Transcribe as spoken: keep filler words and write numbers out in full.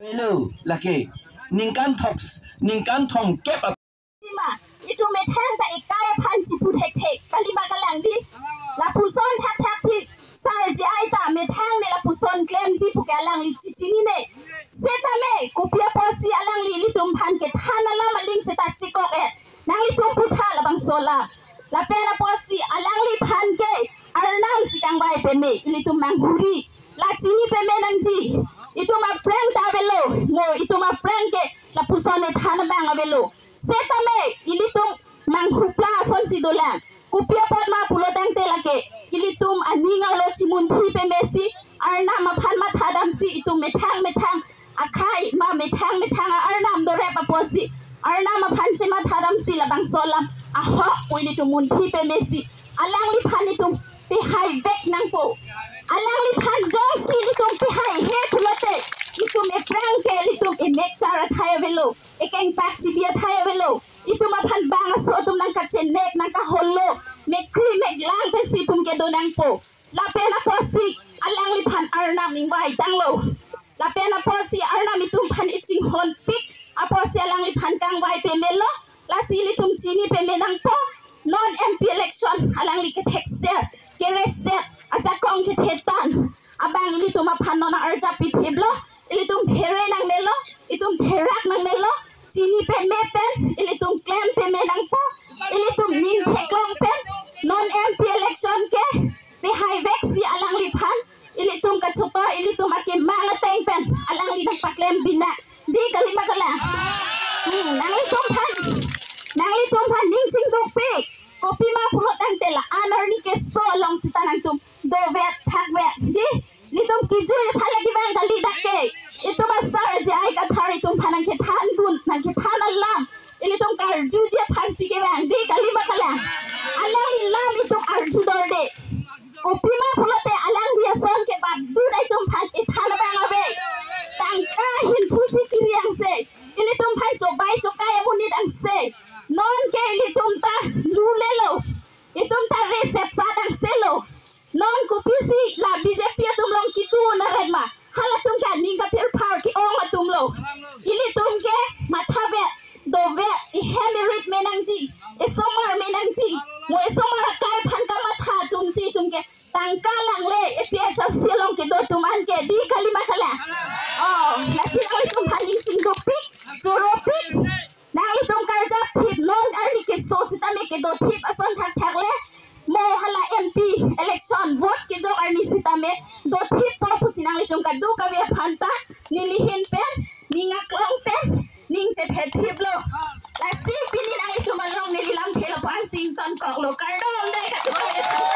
Hello, lake. Ningkan thok, ningkan thomkep ap- Lima, itum methang ta ekai aphan chipu thekthek. Kali ma kalang dei. Lapuson thakthak thik. Sar J I ta methang ne lapuson klemji puke alangli chichinine. Setame, kopi apotsi alangli ilitum aphan kethan alam aling seta chikok-et. Nanglitum putha labangso alam. Lapen apotsi alangliphan ke arnam si kangvai peme, ilitum nanghuri. La chini peme nangji. Itum aphrang ta avelo. Mo itum aphrang ke lapuson ethan abang avelo. Setame ilitum nanghupla asonsi dolang. Kopi apot ma pulo tangte lake ilitum aning arlo chimunthi pemesi arnam aphan mathadamsi itum methang methang akhei ma methang methang a-arnam dorep apotsi arnam aphan chematha damsi labangso alam ahok pu ilitum munthi pemesi alangliphan itum pehai vek nangpo. Alangliphan jongsi itum pehaihe pulote itum aphrang ke itum emek char athai avelo, ekeng pak chibi athai avelo. Itum aphan bang aso atum nangkachenek nangkaholo, mekri meklang pensi itum kedo nangpo. Lapen apotsi alangliphan arnam ingvai tanglo. Lapen apotsi arnam itum aphan ichinghonpik apotsi alangliphan kangvai pemelo. Lasi ilitum chini peme nangpo. Non M P election alangli kethekser, kereser, ajakong kethetan abang ilitum aphan non arjap pithiplo. Ilitum phere nangnelo, itum therak nangnelo. Chini peme pen ilitum klem peme nangpo. Ilitum ning theklong pen non M P election ke pehai veksi alangliphan ilitum kachotoi, ilitum akemang ateng pen alangli nangpaklem binong. Dei kali ma kalang? Hmm, nanglitum aphan, nanglitum aphan ning chingdukpik. Kopi ma pulo tangte la-an arni keso along seta nangtum dovet thakvet. Dei, ilitum kejui aphan lagi bang kali dak ke. Itum asar J I Kathar itum aphan nangkethan dun, nangkethan alam ilitum karjuji aphansi kevang. Dei kali ma kalang? Alangli lam itum arjudorde. Kopi ma pulote alangli ason ke badut itum aphan ethan abang ave. Tangka hinthusi kiri angse. Ilitum aphan chobai chokai amonit angse. Non ke ilitum ta lulelo. Itum ta reset sa dangselo. Non kopisi la B J P atum along kitu na red ma. Halatum ke aning kapirphar ke-ong atumlo. Ilitum ke mathavet, dovet, ihem irit me nangji, esomar me nangji. Mo esomar akai aphan kamatha atumsi itum ke tangka langle, A P H L C along kedo atum anke. Dei kali ma kalang? Oh, lasi nanglitum aphan ning chingdukpik, choropik. Nanglitum karjap thip, non arni keso sitame kedo thip ason thakthak le. Mo hala M P election vote kejok arni sitame do thippo pusi nanglitum kadokave aphan ta neli ahin pen, ning aklong pen ning chethe thiplo. Lasi pini nanglitum along neli lamthe lapu-ansi ingtonkoklo. Kardom dei kadokave aphan.